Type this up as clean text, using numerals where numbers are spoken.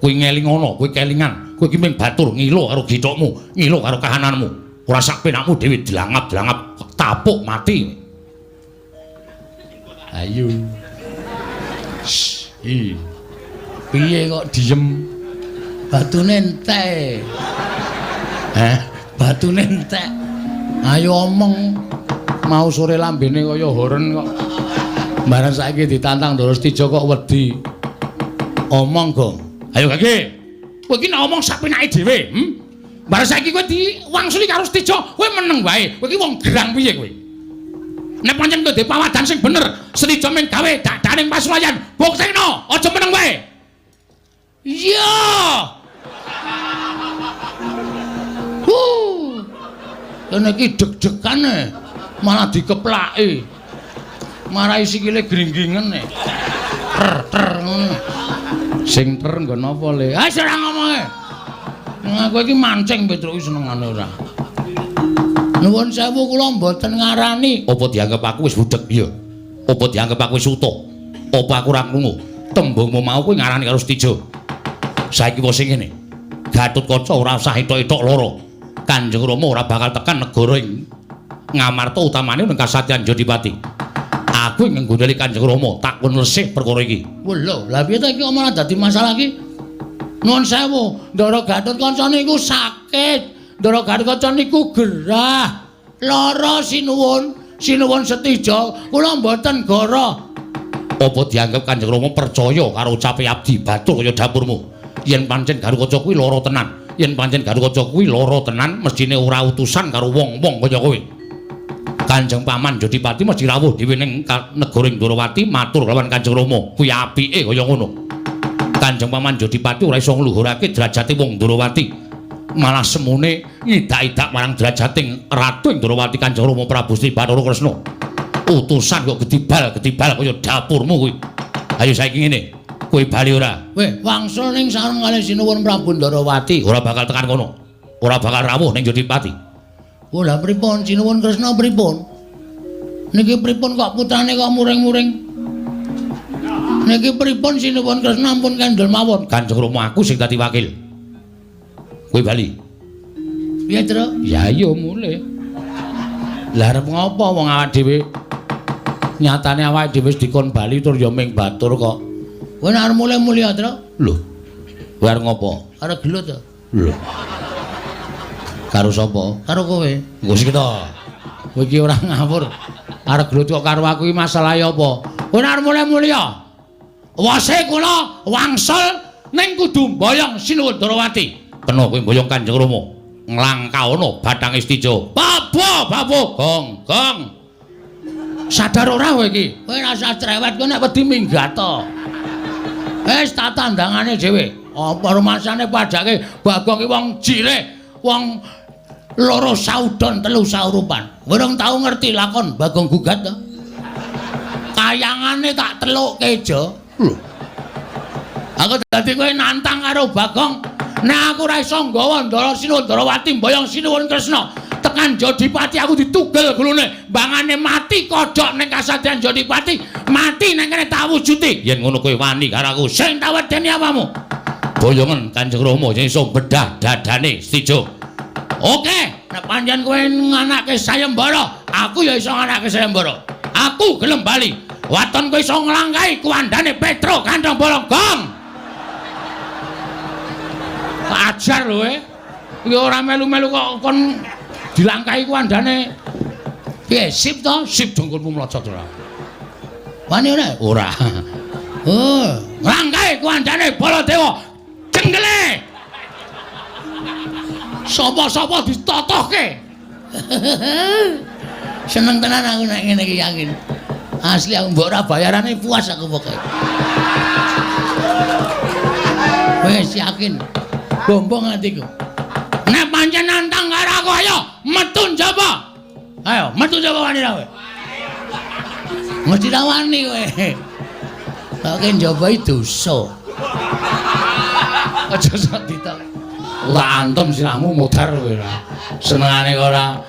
Kowe ngelingono, kowe kelingan. Kowe iki mung batur ngilo karo githokmu, ngilo karo kahananmu. Ora sak penakmu dhewe dilangap-dilangap tapuk mati. Ayo. Shh. Piye kok diem? Batune entek. Heh, batune entek. Ayo omong. Mau sore lambene kaya horen kok. Bareng saiki ditantang Ndara Setija kok wedi. Omong, Gong. Ayo Gage. Kowe iki nek omong sak penake dhewe, Bareng saiki kowe diwangsuli karo Setija, kowe meneng wae. Kowe iki wong gerang piye kowe? Nek pancen kowe duwe pawadan sing bener, Setija mung gawe dadaning pasulayan, buktekno, aja meneng wae. Iya. Huh. Kene iki deg-degan e. Malah dikeplaki. Marai sikile gringgingen e. Ter ter ngono. Sing ter nggon apa le? Ah ora ngomonge. Aku iki mancing Petruk iki senengane ora. Nuwun sewu kula mboten ngarani. Apa dianggep aku wis budheg? Iya. Apa dianggep aku wis utuh? Apa aku ora krungu? Tembungmu mau kuwi ngarani karo Setija. Saiki wis ngene. Gatotkaca ora usah etok-etok lara. Kanjeng Rama ora bakal tekan negara ing Ngamarta utamane ning Kasatyan Jodipati. Aku ing nggondheli Kanjeng Rama takon resih perkara iki. Lho, lha piye ta iki malah dadi masalah iki? Nuwun sewu, Ndara Gatotkaca niku sakit. Ndara Gatotkaca niku gerah. Lara sinuwun, sinuwun Setija, kula mboten goro. Apa dianggep Kanjeng Rama percaya karo ucape abdi batur kaya dapurmu? Yen pancen Gatotkaca kuwi lara tenan, yen pancen Gatotkaca kuwi lara tenan, mesthine ora utusan karo wong-wong kaya kowe. Kanjeng Paman Jodipati mesti rawuh dhewe ning negara Ndorowati matur lawan Kanjeng Rama. Kuwi apike kaya ngono. Kanjeng Paman Jodipati ora iso ngluhurake derajate wong Ndorowati. Malah semune ngidak-idak marang derajating Ratu Ndorowati Kanjeng Rama Prabu Sri Bathara Kresna. Utusan kok gedibal-gedibal kaya dapurmu kuwi. Ayo saiki ngene, kowe bali ora? Weh, wangsul ning sareng kalih Sinuwun Prabu Ndorowati. Ora bakal tekan kono. Ora bakal rawuh ning Jodipati. Oh, lah pripun Sinuwun Kresna pripun? Niki pripun kok putrane kok muring-muring? Niki pripun Sinuwun Kresna ampun kendel mawon. Kanjeng Rama aku sing dadi wakil. Kowe bali. Piye, Tru? Ya iya mulih. Lah arep ngopo wong awak dhewe? Nyatane awake dhewe wis dikon bali tur ya ming batur kok. Kowe nek arep mulih mulih, Tru. Lho. Kowe arep ngopo? Arep gelut to. Lho. Karo sapa? Karo kowe. Engko sik to. Kowe iki ora ngawur. Arep gelut kok karo aku iki masalahe apa? Kowe nek arep mulih-mulih ya. Wase kula wangsul ning kudu mboyong Sinuwun Ndorowati. Kena kowe mboyong Kanjeng Rama. Nglangkaono bathange Setija. Babo, babo, gong, gong. Sadar ora kowe iki? Kowe ora usah cerewet, kowe nek wedi minggat to. Wis tak tandangane dhewe. Apa rumasane padake Bagong iki wong jirih, wong loro saudon telu saurupan. Urung tau ngerti lakon Bagong gugat to. Kayangane tak telukke jo. Lho. Aku dadi kowe nantang karo Bagong. Nek aku ora iso nggawa Ndara Sinuwun Ndorowati mboyong Sinuwun Kresna tekan Jodipati aku ditugel gulune, mbangane mati kodhok ning kasatriyan Jodipati, mati nang kene tak wujuti. Yen ngono kowe wani karo aku, sing tak wedeni apamu? Boyongen Kanjeng Rama yen iso bedah dadane Setija. Oke, nek pancen kowe nganake sayembara, aku ya iso nganake sayembara. Aku gelem bali. Waton kowe iso nglangkahi kuwandane Petro Kantong Bolong. Gong. Ajar lho kowe. Iki ora melu-melu kok kon dilangkahi kuwandane. Piye, sip to? Sip dengkulmu mlocot ora. Wani ora? Ora. Oh, nglangkahi kuwandane Baladewa. Cenggele. Sapa-sapa ditotohke. Seneng tenan aku nek ngene iki yakin. Asli aku mbok ora bayarane puas aku pokoke. Wis yakin. Bombong atiku. Nek pancen nantang karo aku ayo metu njaba. Ayo metu njaba wani ra kowe. Mesti ra wani kowe. Kok njaba iki dosa. Aja sok ditok. Ora antem sirahmu modar kowe ora. Senengane ora.